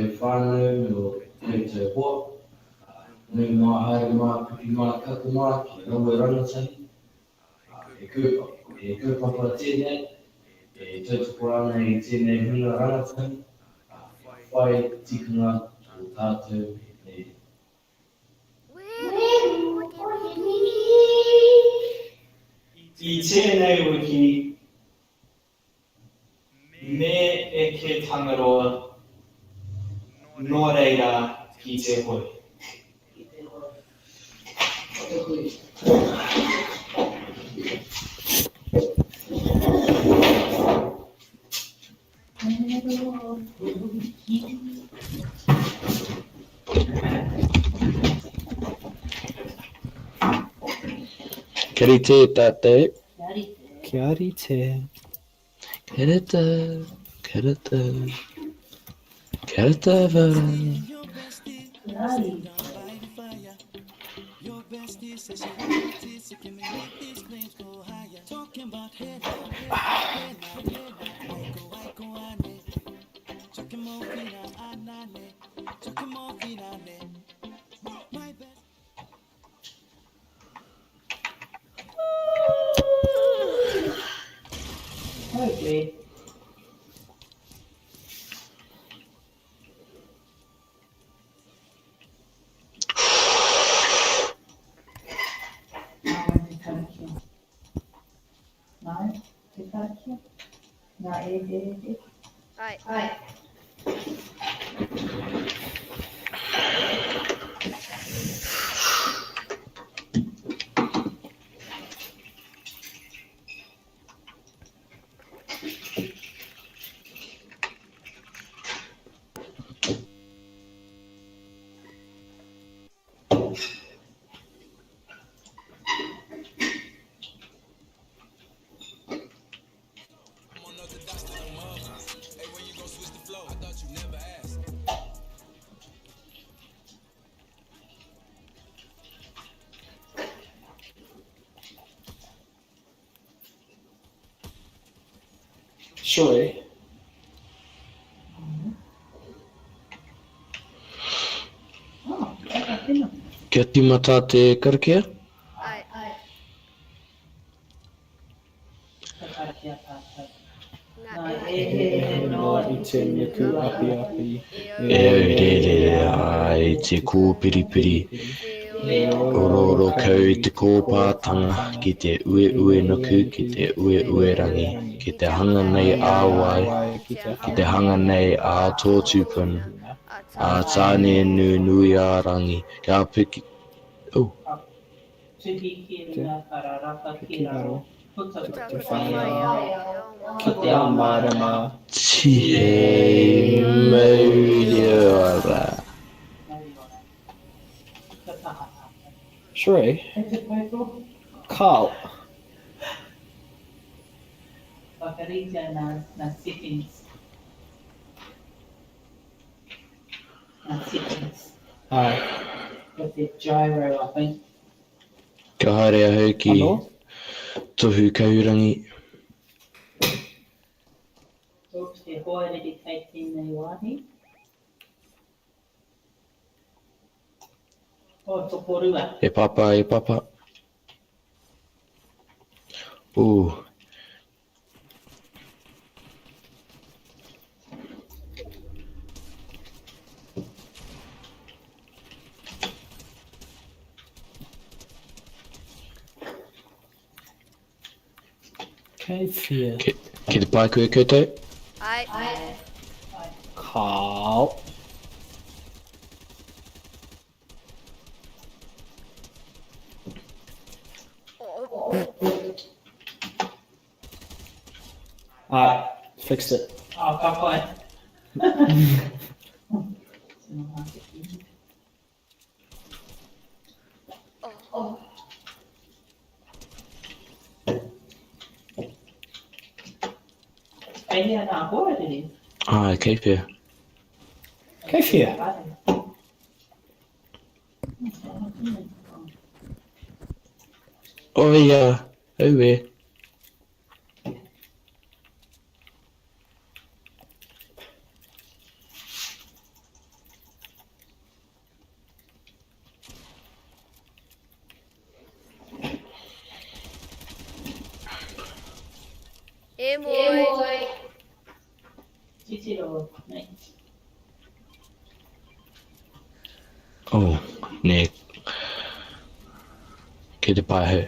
koutou whānau me ō koutou hoa. Nau mā haere mā, pipi mā, kata mā, kia rawe rangatahi. He kaupapa, he kaupapa tēnei e tautoko ana i tēnei hunga rangatahi kia whai tikanga tō tātou nei. Weru o te wiki! I tēnei wiki, me eke Tangaroa, nō reira ki te hoe. Ki te hoe. O te hui. Kia rite tātou. Kia rite. Kia rite. Kia rite. Kia rite wera. Sure. Kia tīmata te karakia. I te nuku apiapi. E au rērere ai te kōpiripiri, orooro kau i te kōpātanga ki te ueuenuku, ki te ueuerangi, ki te hanga nei a wai, ki te hanga nei a tō tūpuna, a Tāne-nui-nui-ā-rangi, kia piki, oh. Tuhi ki runga ka rarapa ki raro, puta ko te whai ao, ki te ao mārama. Tihei mauri ora. Mauri ora. Kia kaha tātou. Sheree. Kei te pai tō. Carl. Whakaritea ngā settings. Ngā settings. Aye. With the gyro, I think. Ka haere ahau ki Anō? Tohu Kahurangi. Oops, he hoariri kei tēnei wāhi. Oh, tokorua. E papa, e papa. Ooh. Kei whia. Ki, ki te pai koe koutou? Ai. Kāo. Alright, fixed it. Oh, ka pai. Kei hea ngā hoariri? Ai, kei whea? Kei whea? Oh ia, aue. Oh, nē. Kei te pai ahau.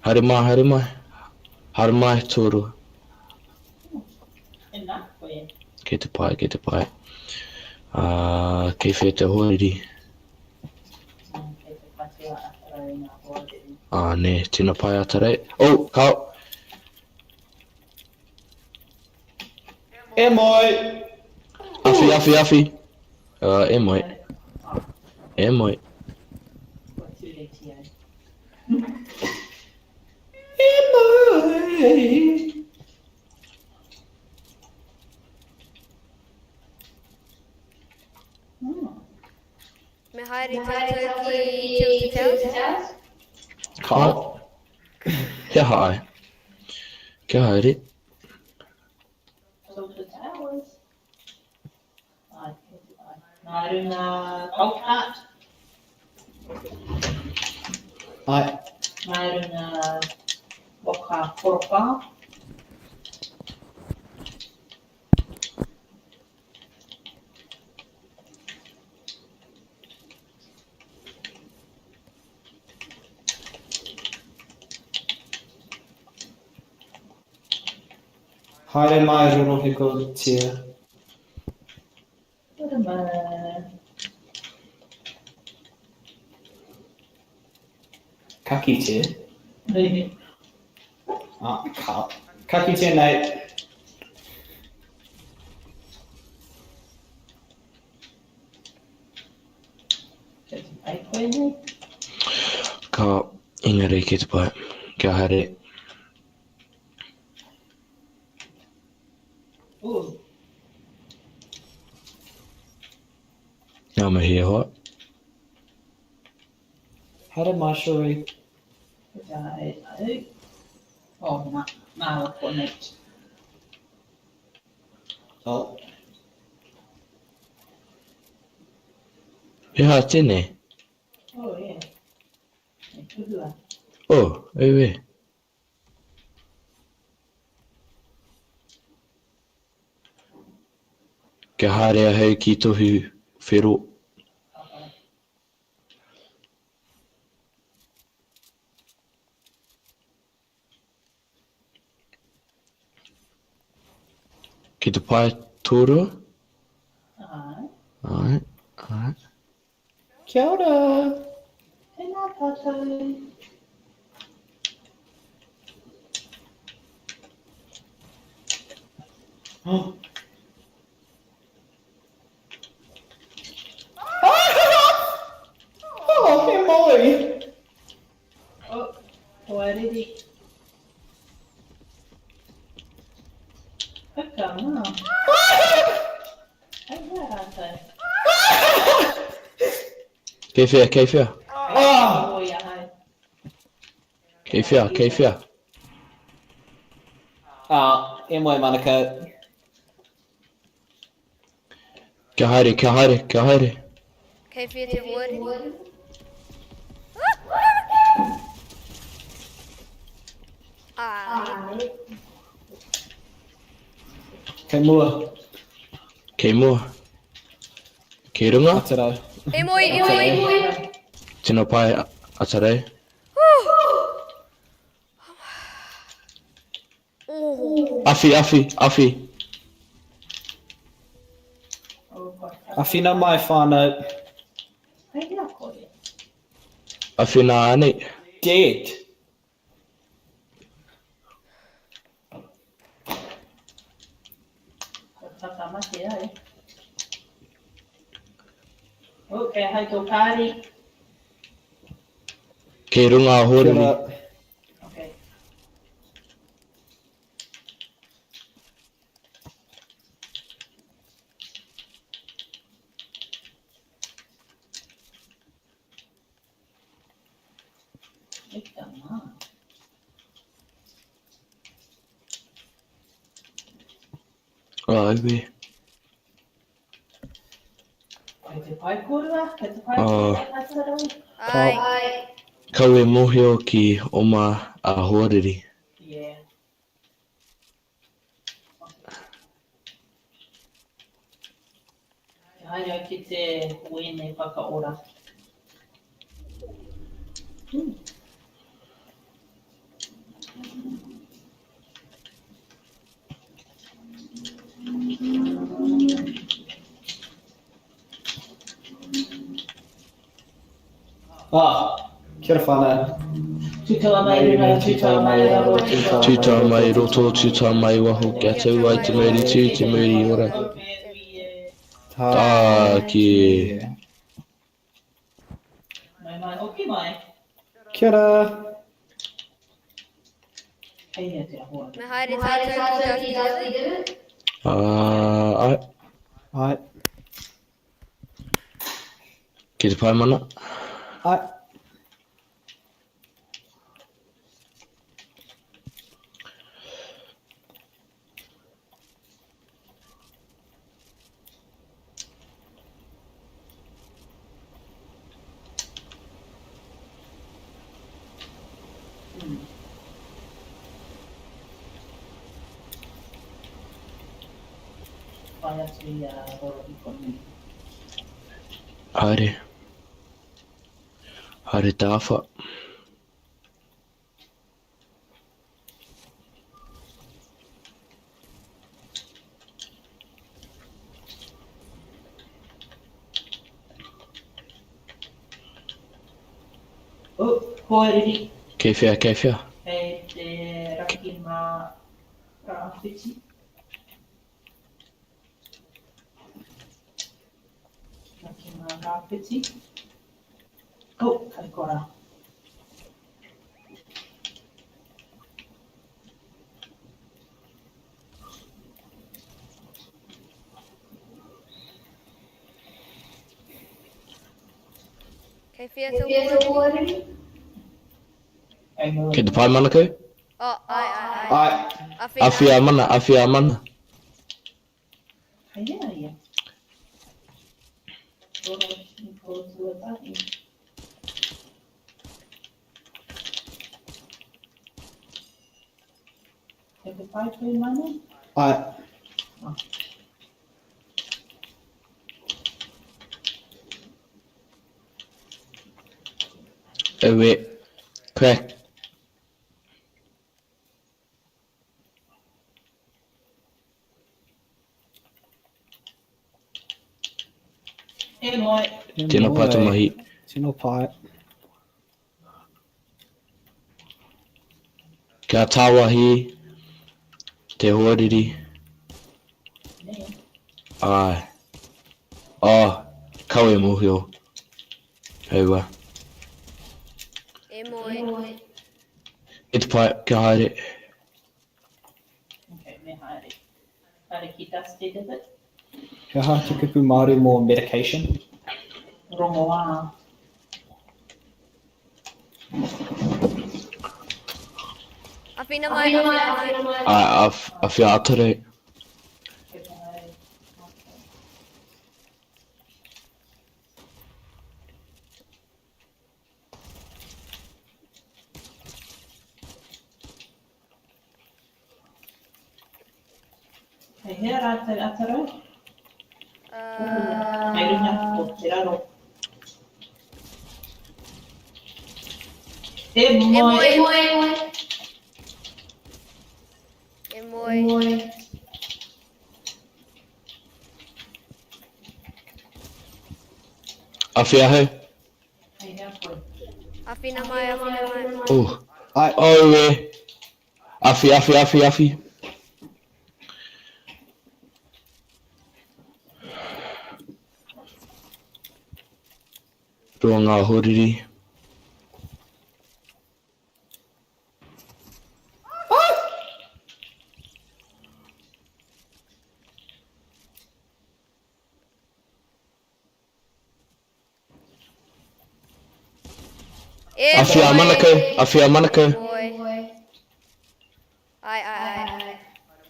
Haere mai, haere mai. Haere mai, tuarua. Tēnā koe. Kei te pai, kei te pai. Uh, kei whea te hoariri? Kei te patua a Tarau ngā hoariri. Ah, nē, tino pai a Tarau. Oh, kao! E moe! Awhi, awhi, awhi! Uh, e moe. E moe. Kua tūreti au. E moe! Me haere tātou ki Tilted Towers? Ka. He aha ai? Kia haere. Tilted Towers. Ai, ai. Nā runga golf cart. Ai. Nā runga waka korowha. Haere mai rorohikotia. Haere mai. Ka kite. Ah, ka. Ka kite, Nate. Kei te pai koe nei? Ka engari kei te pai. Kia haere. Ooh. Ngā mihi e hoa. Haere mai, Cherie. Ai, ai. Oh, nā, nā, ko Nate. Oh. He aha tēnei? Oh, yeah. E tuhua. Oh, auē. Kia haere ahau ki Tohu Whero. Ki te pae tōrua? Āe. Āe, āe. Kia ora! Tēnā tātou. Oh. Oh, he moe! Oh, hoariri. Haka mā. Hei hea rātou. Kei whea, kei whea? Ah! Oh, ia hai. Kei whea, kei whea? Ah, e moe Manaka. Kia haere, kia haere, kia haere. Kei whia te hoariri? Ai. Kei mua. Kei mua. Kei runga. Atarau. E moe, e moe, e moe. Tino pai, Atarau. Awhi, awhi, awhi. Awhina mai whanau. Awhina anei. Dead. Kua tata mate au. Oh, kei ahau tō kāri. Kei runga a Hōreni. Okay. Eka mā. Aue. Kei te pai kōrua? Kei te pai kōrua, Atarau? Ai. Kau e mōhio ki oma a hoariri. Yeah. Kia haere au ki te wēne whakaora. Ah, kia ora whānau. Tūtau mai runga, tūtau mai raro, Tūtau mai roto, tūtau mai waho, kia tau ai te mauri tū, te mauri ora. Tāki. Mai mai hoki mai. Kia ora. Kei hea te aho Me haere tātou ki Dusty Divot? Ah, ai. Ai. Ki te pai mana. Ai. Whai atu i a Rorohiko nui. Haere. Haere te awha. Oh, hoariri. Kei whea, kei whea? Kei te raki mā rāwhiti. Raki mā rāwhiti. Oh, kai kora. Kei whea tō hoariri? Kei te pai mana koe? Oh, ai, ai, ai. Ai. Awhi Awhi a mana, awhi a mana. Kei hea ia? Rorohiko tuatahi. Kei te pai koe mana? Ai. Aue. Crack. E moe. Tēnā pai tō mahi. Tino pai. Kia tāwahi te hoariri. Nē. Āe. Oh, kau e mōhio. Aua. E moe. E te pai, kia haere. Okay, me haere. Haere ki Dusty Divot. He aha te kupu Māori mō medication? Rongoā. Awhina mai, awhina mai. Āe, awhi atarei. Ke pai. Okay. Kei hea rātou atarau? Kei runga o te raro. E moe. E moe. E moe. Awhi ahau. Kei hea koe? Awhina mai, awhina mai. Oh. Ai. Aue. Awhi, awhi, awhi, awhi. Roa ngā hoariri. E Awhi a moe. Manukau, awhi a Manukau. Moe. Ai, ai, ai.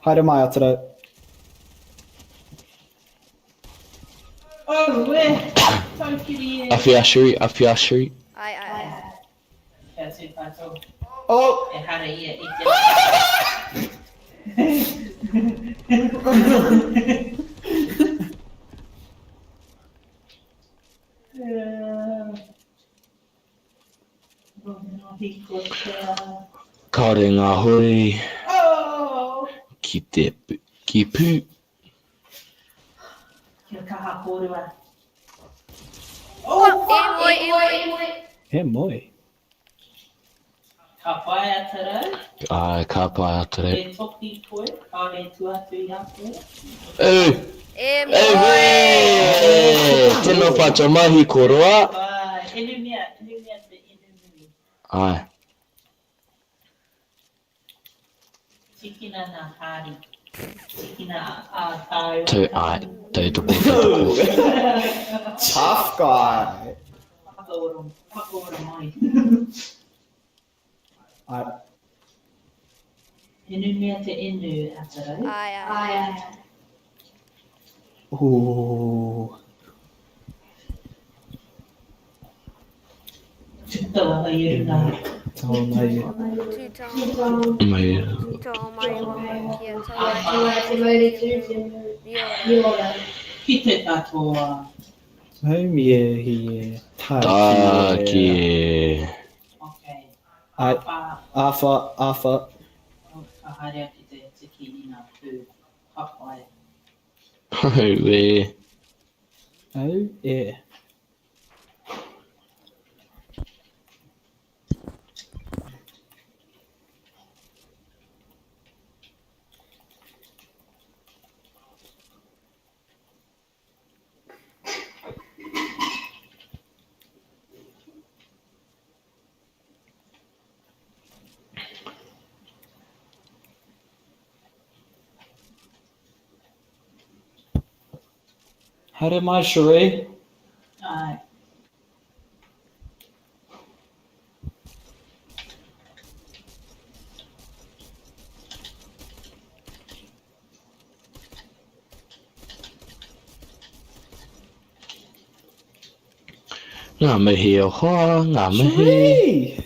Haere mai, Atarau. Aue! Taukiri e! Awhi a Shuri, awhi a Shuri. Ai, ai, ai. Kia tūpato. Oh! Ehara ia i te. Mahi ko te. Kāore ngā hoi Oh! ki te ki pū. Kia kaha kōrua. Oh, e moe, e moe. E moe. Ka pai a Te Rau. Āe, ka pai a Te Rau. He toki koe, kāore e tua atu i a koe. E! E E moe! moe! Tino whatua mahi koroa. Āe, inumia, inumia te inu nui. Āe. Tikina ngā kāri. Tikina ā tāua Tau, āe, tautoko, tautoko. Tough guy. Whakaora, whakaora mai. Ai. Inumia te inu a Te Rau. Āe, āe. Ooh. Tūtawa mai i runga. Tau mai. Tūtawa. Mai. Tūtawa mai waho kia tau ai te mauri tū. Miora. Ki te katoa. Haumie hi e. Tāki Tāki e. Okay. Ai. Whā. Āwha, āwha. Ka haere au ki te tiki i ngā pū. Ka pai. Auē. Au e. Haere mai, Cherie. Āe. Ngā mihi e hoa, ngā mihi. Cherie!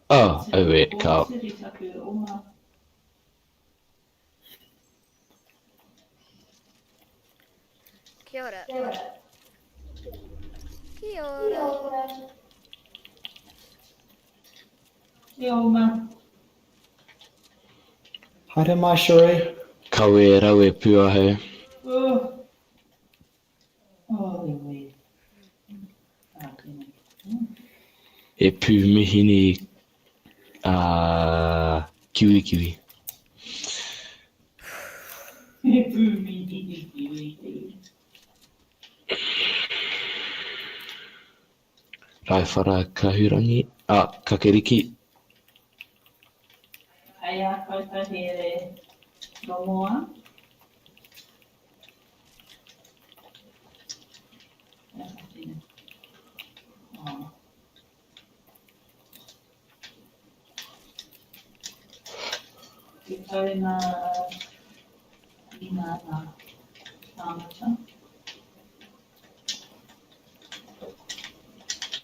Oh, auē, ka. Kōtiri taku oma. Kia ora. Kia ora. Te oma. Haere mai, Cherie. Kawe rawe pū ahau. Oh. Oh, auē. Ah, tēnei. He pū mihini uh, kiwikiwi. He pū mihini kiwikiwi. Raiwhara Kahurangi, ah, Kakeriki. Kei a koutou he rongoā? Oh. 15 ngā tāngata.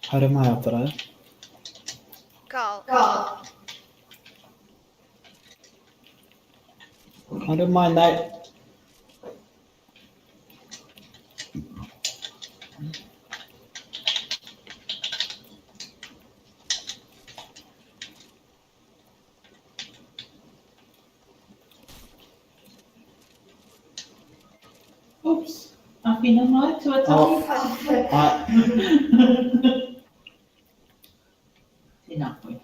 Haere mai, Ataraia. Kao. Haere mai, Nate. Oops. Awhina mai, tuatahi. Oh, ai. Tēnā koe.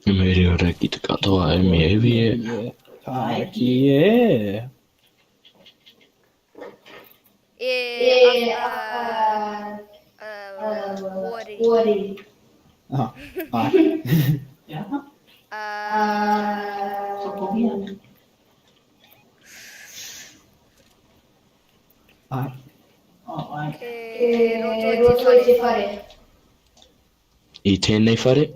E mauri ora ki te katoa, e me iwi e. Tāki e. E, Hori. Oh, ai. Te aha? Tokohia. Ai. Oh, ai. Ke roto i te whare. I tēnei whare?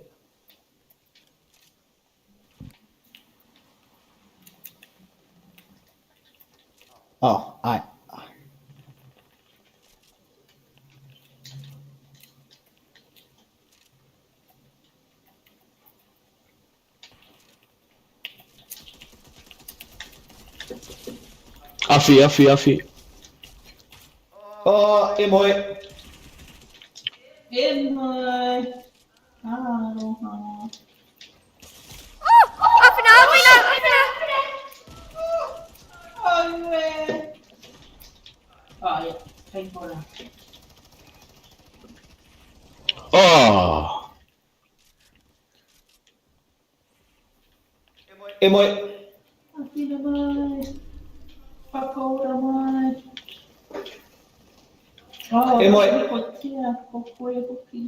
Oh, ai. Awhi, awhi, awhi. Oh, e moe. E moe. Aroha. Oh! Awhina, awhina, awhina! Aue. Oh, yeah. Kei kora. Oh! E moe. Awhina mai. Whakaora mai. Oh, E moe. Ko tia, ko koe hoki.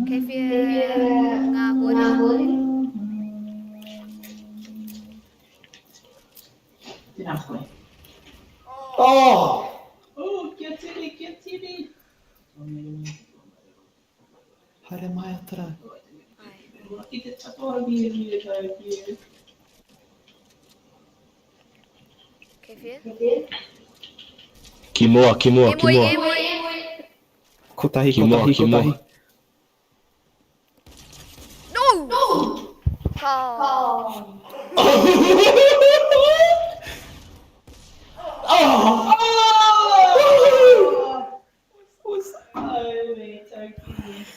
Kei whia ngā hori. Tēnā koe. Oh! Oh, kia tiri, kia tiri. Haere mai Atara. Ai. Ki te taporangi e mire kai ki e. Kei whia? Ki mua, ki mua, E ki moe, mua. e moe, e moe. Kotahi, Ki mua, kotahi, ki mua. kotahi. No! Ka. Oh! Oh, me tauki.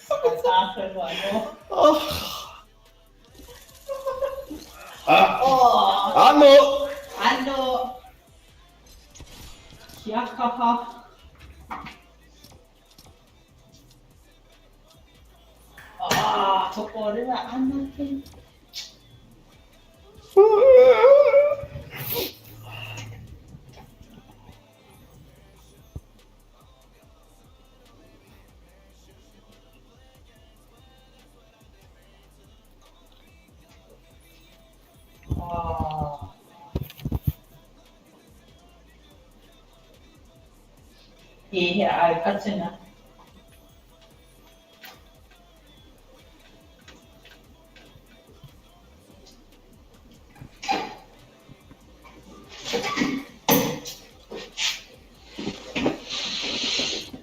Ka tākaro anō. Oh! Ah! Oh, Anō! anō. Kia kaha. Ah, tokorua anake. Ah. I hea au patunga.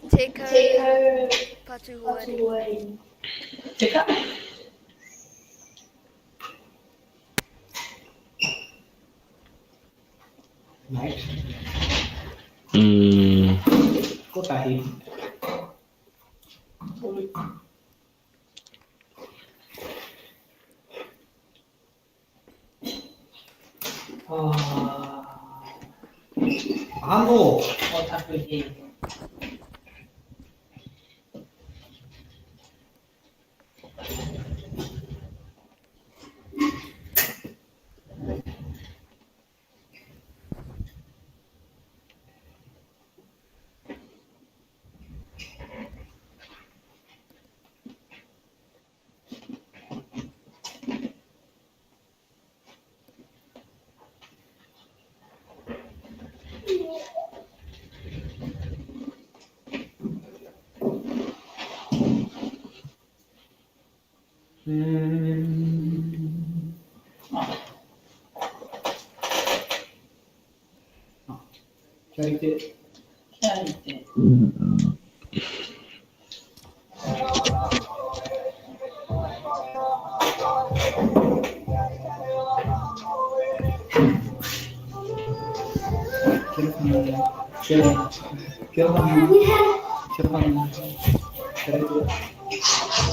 Tekau patu hoari. Tika? Mate. Mm. Kotahi. Ah. Anō! O taku hē. Mm. Oh. Kia rite. Kia rite. Kia whanau. Kia whanau. Kia whanau. Kia whanau. Kia rite.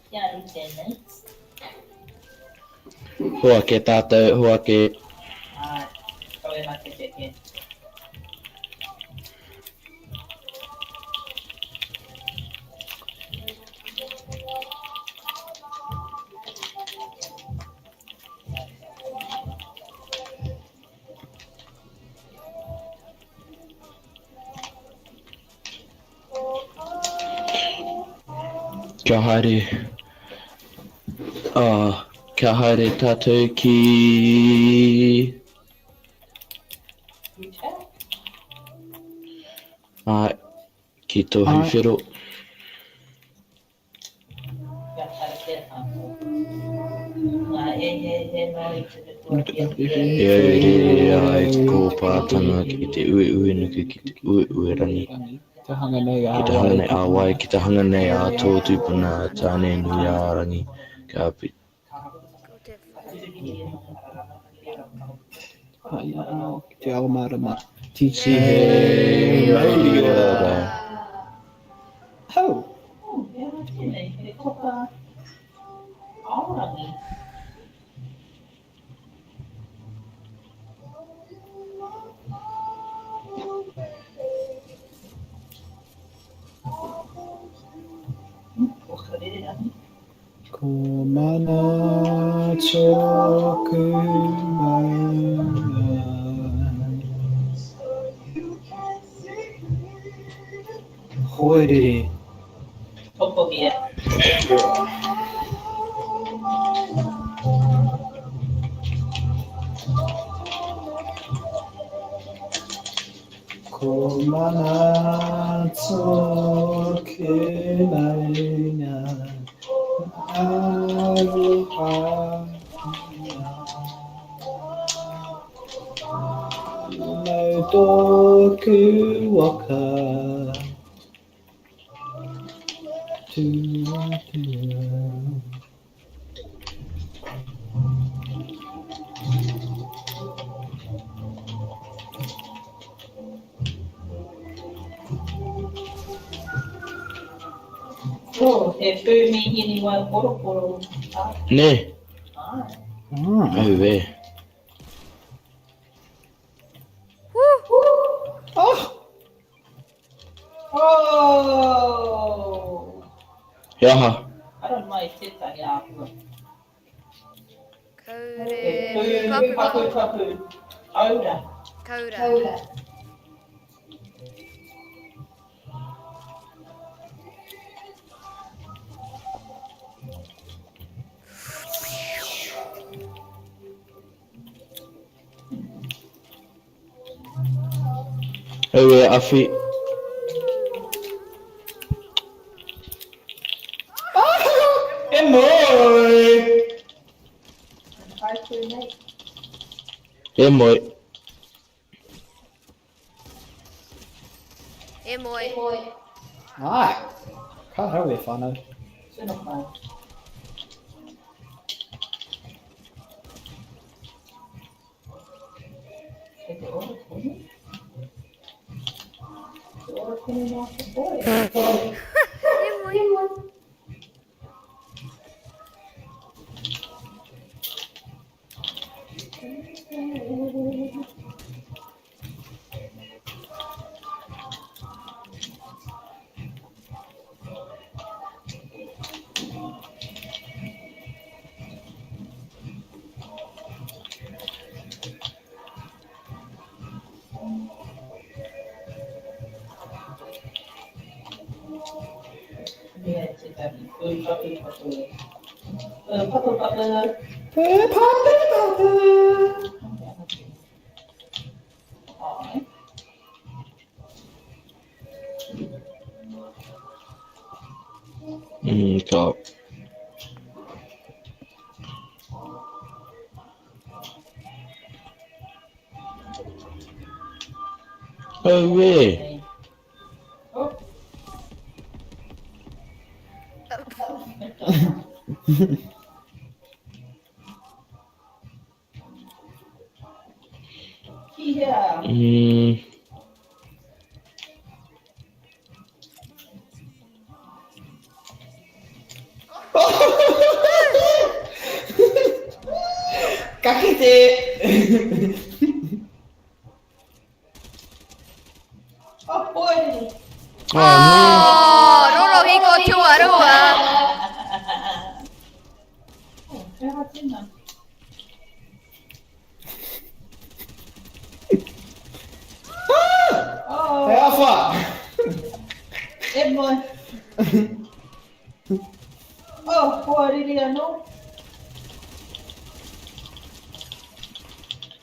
Kia rite, mate. Hoa ke tātou, hoa ke. Ai, kawe mate te ke. Kia haere, ā, kia haere tātou ki... Āe, ki Tohu Whero. E au rere ai te kōpātanga ki te ueuenuku ki te ueuerangi, Ki te hanga nei ki te hanga nei a wai, ki te hanga nei a tō tupuna Tāne-nui-ā-rangi, ka Ki te ao mārama. Tihei mauri ora. Hau! He aha tēnei? He toka aorangi. Waka rererangi. Ko mana tōku maunga. Hoariri. Tokohia. Ko mana tōku maunga. Aroha. Mau tōku waka. Tū Oh, he pū mīhini wai korokoro. Nē. Āe. Auē. Oh! Oh! He aha? Ara mai tētahi āhua. Kaure. He pū paku paku. Aura. Kaura. Kaura. Auē, awhi. E moe! E moe. E moe. E moe. Ai! Ka rawe whanau. Tino pai. Kei te ora tonu? Te ora tonu nā te koe. E moe. Mea tētahi pū paku paku. Pū paku paku. Pū paku paku. Ai. Ka. Auē! Oh. Ki hea? Ka kite! Oh, boy! Oh, no! Oh, rorohiko tuarua. Oh, he aha tēnā? Oh, He awha! e moe. Pōriri anō.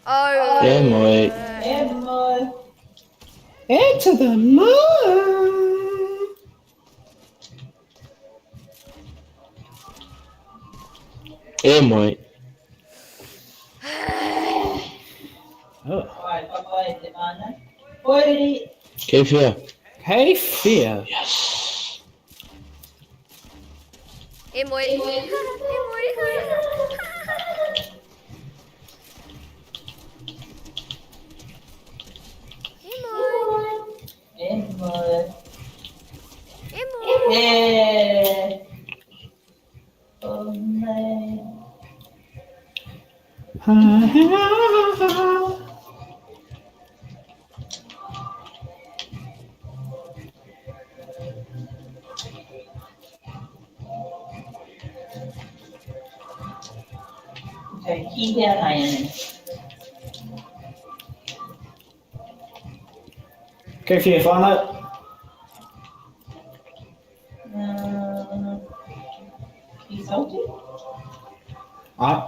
Oh. E moe. E moe. Into the moon! E moe. Oh. Ai, papai te mana. Pōriri. Kei whia? Kei whia? Yes. E moe. E moe. E moe. E moe. E moe. E moe. E. Oh, nei. Okay, ki hea nāianei? Kei whia whānau? Ki Salty? Ai.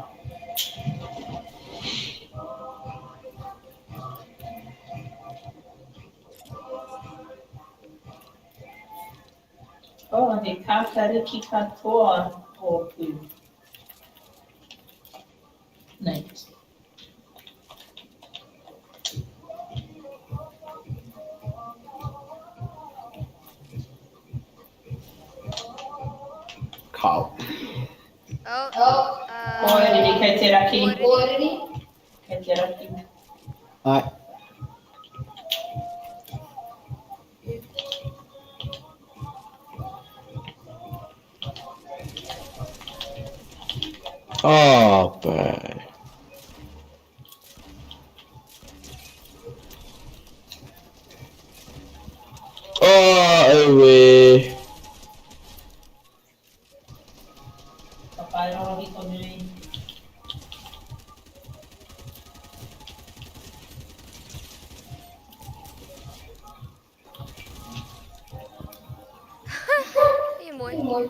Oh, he kākāriki katoa ōku. Nate. Kao. Oh. Kōriri kei te raki. Kōriri. Kei te raki. Ai. Oh, bad. Oh, aue. Ka whairohito nui. E moe.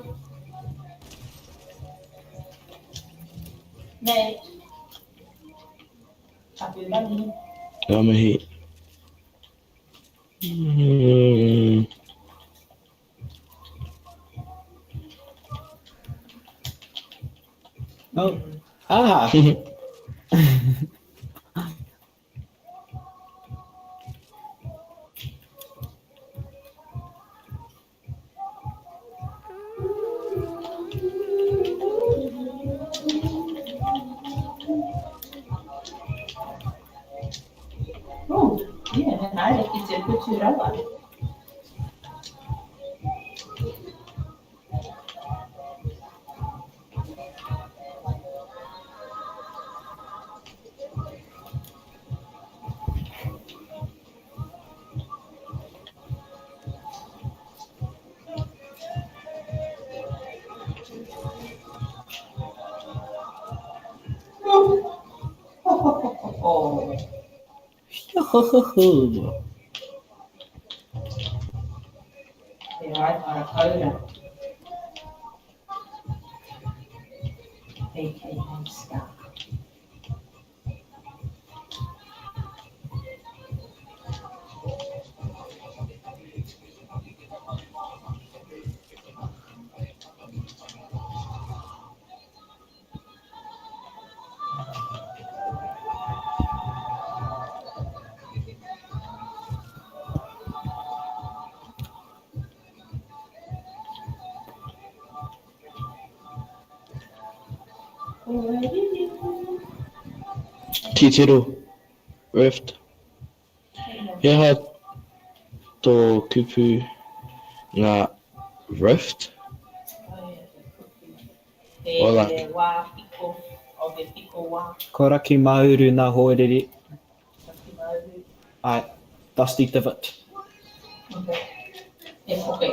Nei. Tapurangi. Ngā mihi. Oh. Ah. Oh, yeah, he haere ki te putu rawa. Oh. Te aitara taura. AKA Scar. Titiro, Rift. He aha tō kupu ngā Rift? Hola. He wā piko, o he piko wā. Ko Raki Māuru nā hoariri. Raki Māuru. Ai, Dusty Divot. Okay. E poke.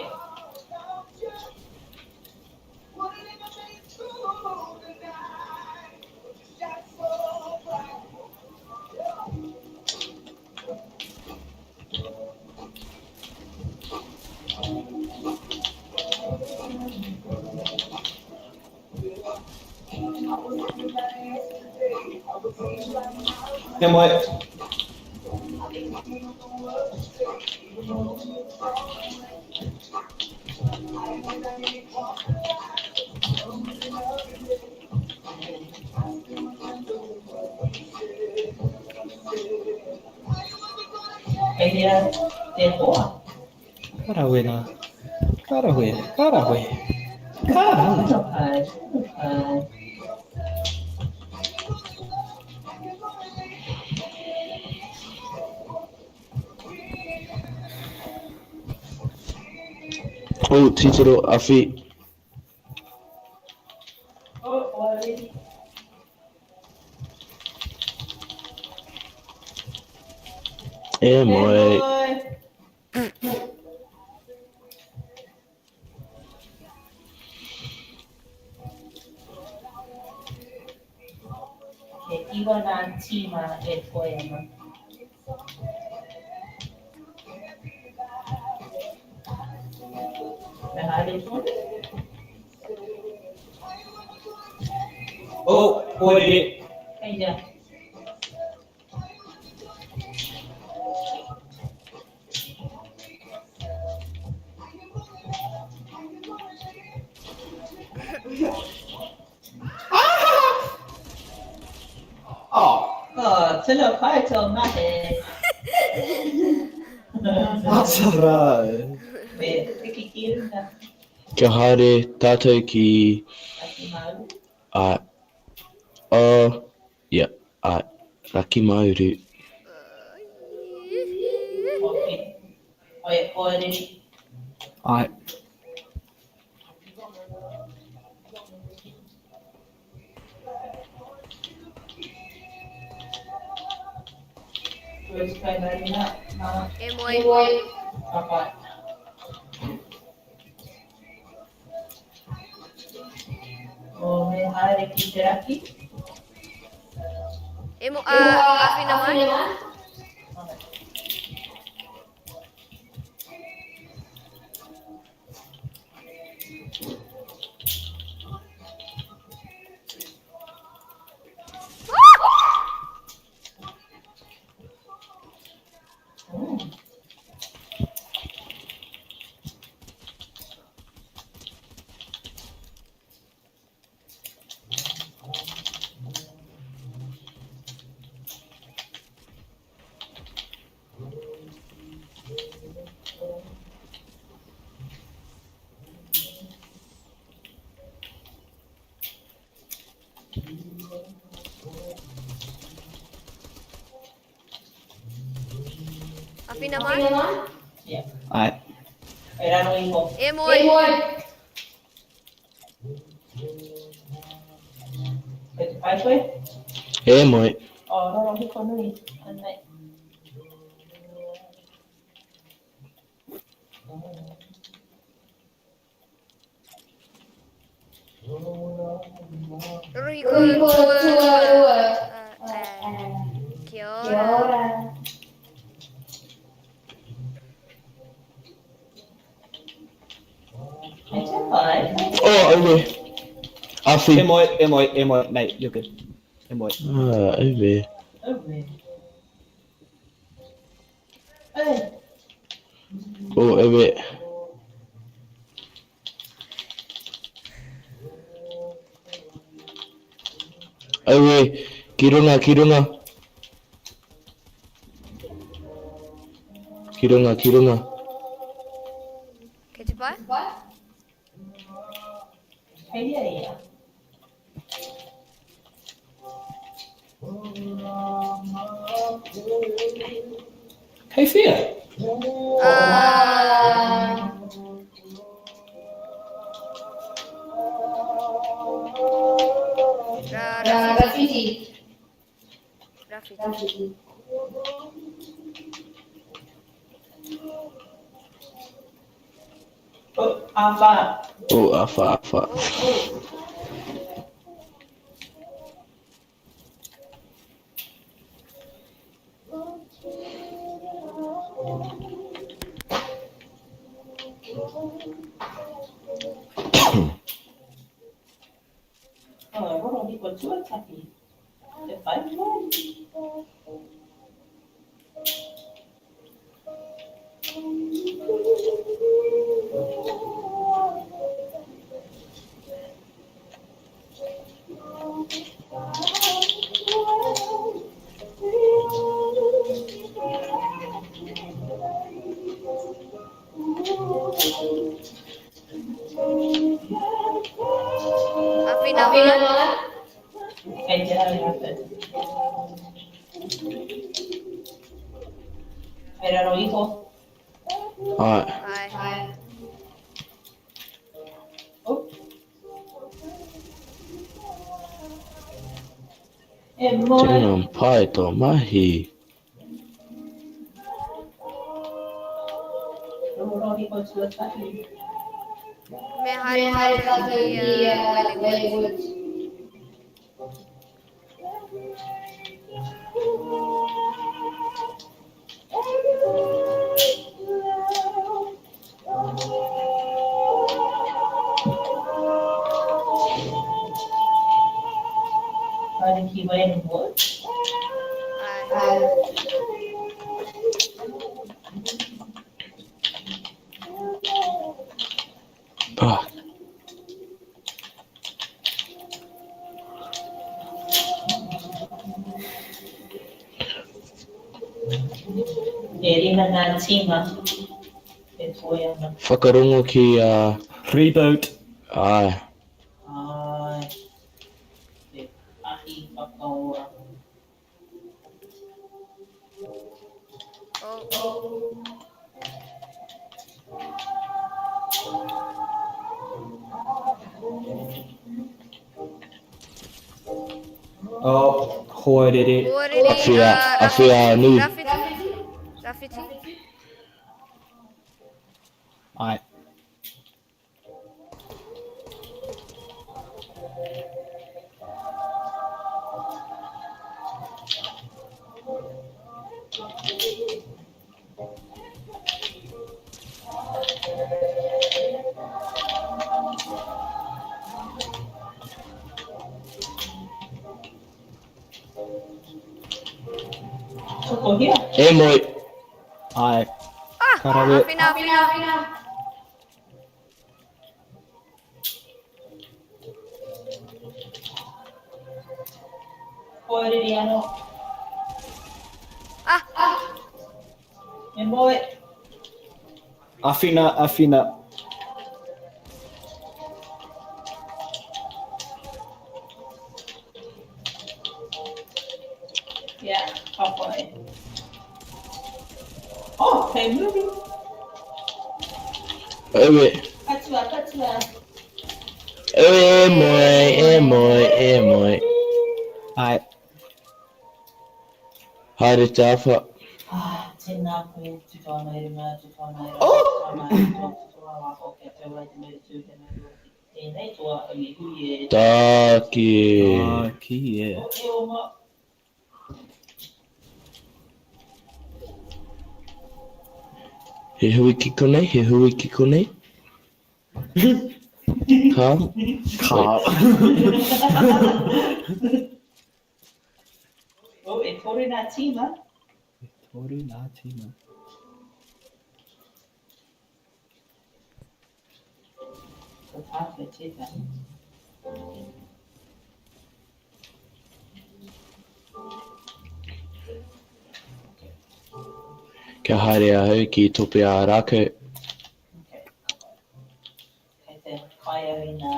E moe. Kei hea te hoa? Ka rawe nā. Ka rawe, ka rawe. Ka rawe. Tino pai, tino pai. Oh, titiro, awhi. Oh, already. E moe. E moe. E iwa nā tīma e toe ana. Me haere tonu? Oh, hoere. Kei hea? Oh. Oh, tino pai tō mahi. Ata rā. Me piki ki runga. Kia haere tātou ki... Rakimauru. Āe. Oh, yeah, āe. Rakimauru. Okay. Oi, oi, Āe. E moe. Ka pai. O me haere ki te raki. E mo, uh, awhina mai. Awhina mai? Yeah. Ae. E raro iho. E moe. Kei te pai koe? E moe. Oh, rorohiko nui. Anei. Rorohiko tua, Kia ora. Kei te pai. Oh, aue. Awhi. E moe, e moe, e moe. Mate, you're good. E moe. Ah, aue. Aue. Ei. Oh, aue. Aue. Ki runga, ki runga. Ki runga, ki runga. Kei te pai? Kei hea ia? Kei whea? Rawhiti. Rawhiti. Oh, āwhā. Oh, āwhā, āwhā. Oh, rorohiko tuatahi. Te pai koe? Awhina mai. Kei te hau rātou. Kei raro iho. Ai. Ai. Oh. E moe. Tino pai tō mahi. Rorohiko tuatahi. Me haere tātou ki Wellingwood. Haere ki Wellingwood. Ai. Fuck. E rima ngā tīma e toe ana. Whakarongo ki a. Reboot. Ai. Ai. Te ahi whakaora. Oh. Oh, hoariri. Hoariri. Awhia, awhia nui. Rawhiti. Rawhiti. Ai. Tokohia. E moe. Ai. Ah, Ka rawe. awhina, awhina. Hoariri anō. Ah, E moe. Awhina, awhina. Yeah, ka pai. Oh, kei muri. Ewe. Katua, katua. E moe, e moe, e moe. Ai. Haere te awha. Ah, tēnā koe, tutoa mai runga, tutoa mai raro, tutoa mai roto, tutoa waho, kia tau ai te mauri tū, te mauri ora ki tēnei toa, au e hui e. Tāki e. Tāki e. O e oma. He hui ki konei, he hui ki konei. Ka? Ka. Oh, e toru nā tīma. E toru nā tīma. Ko tātou tētahi. Kia haere ahau ki Tope ā Rākau. Okay. Kei te kai au i nā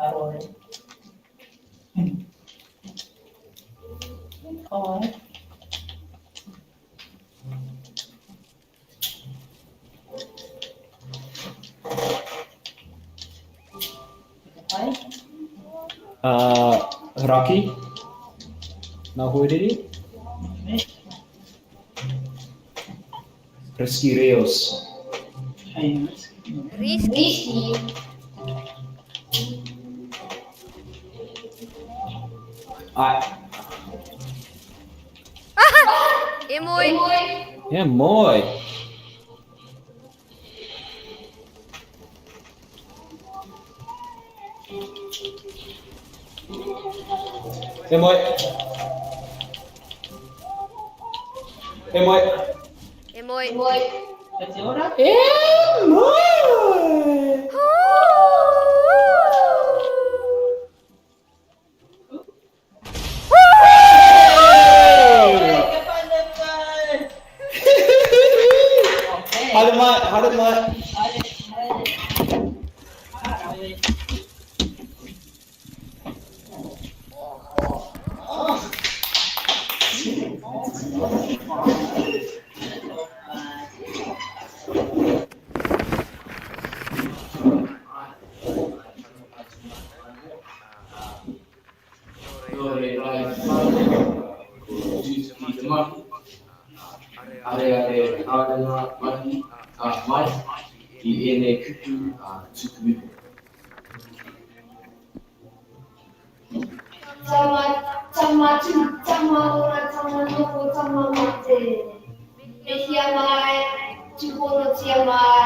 arore. Kai. Kai. Raki. Nā hoariri. Risky Reels. Risky. Ai. E moe. E moe. E moe. E moe. E moe. Kei te ora? E moe! Okay. Haere mai, haere mai. Haere, haere. Ka rawe. Nō reira e te whānau, ko tutuki te mahi, areare haerenga mahi, mai i ēnei kupu tuku iho. Tama, tama tū, tama ora, tama noho, tama mate. Mihia mai, tūhonotia mai.